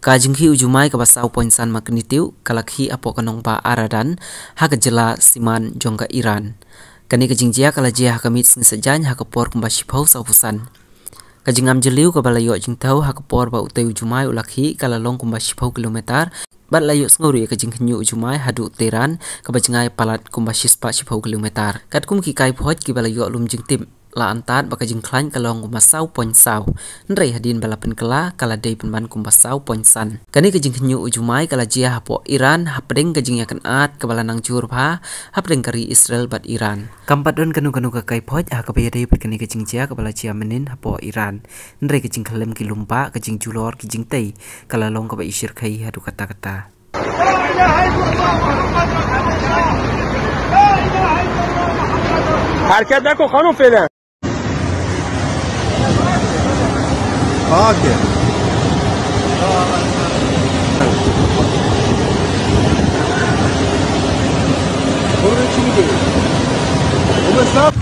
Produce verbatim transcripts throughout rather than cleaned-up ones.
Ka jingkhih u jumai kaba saw point san magnitude ka la khih hapoh ka nongbah Aradan ha ka jylla Siman jong ka Iran. Kane ka jingjia ka la jia ha ka miet sngi Saitjaiñ ha ka por kumba shiphew sawphew san. Ka jingam jylliew kaba la ïoh jingthew ha ka por ba utei u jumai u la khih ka la long kumba shiphew kilometer, bad la ïohsngew ruh ïa ka jingkhynñiuh u jumai haduh Tehran, kaba jngai palat kumba shispah shiphew kilometer. Katkum ki kaiphod kiba la ïoh lum jingtip, la antad ba ka jingkhlaiñ ka long kumba saw point saw. Hynrei hadien ba la pynkylla, ka la dei pynban kumba saw point san. Kane ka jingkhynñiuh u jumai ka la jia hapoh Iran, hapdeng ka jingïakynad kaba la nang jur bha hapdeng ka ri Israel bad Iran. Kam pat don kano kano ka kaiphod ha kaba ïadei bad kane ka jingjia kaba la jia mynnin hapoh Iran. Hynrei ka jingkhyllem ki lum bah, ka jingjulor ki jingtei, ka la long kaba ishyrkhei haduh katta katta. حرکت نکن خانم فعلا. آکه. برو چی می‌گی؟ بابا صاحب.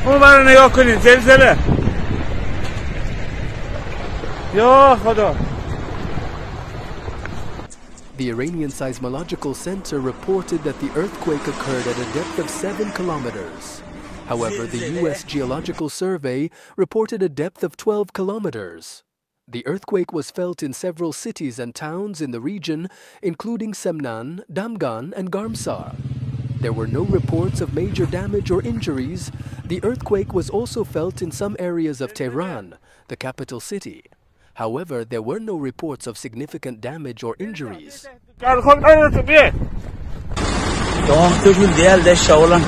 اون برای نگاه کنید، زلزله. یا خدا. The Iranian Seismological Center reported that the earthquake occurred at a depth of seven kilometers. However, the U S Geological Survey reported a depth of twelve kilometers. The earthquake was felt in several cities and towns in the region, including Semnan, Damgan, and Garmsar. There were no reports of major damage or injuries. The earthquake was also felt in some areas of Tehran, the capital city. However, there were no reports of significant damage or injuries. Tamam, dur gel de şaolan.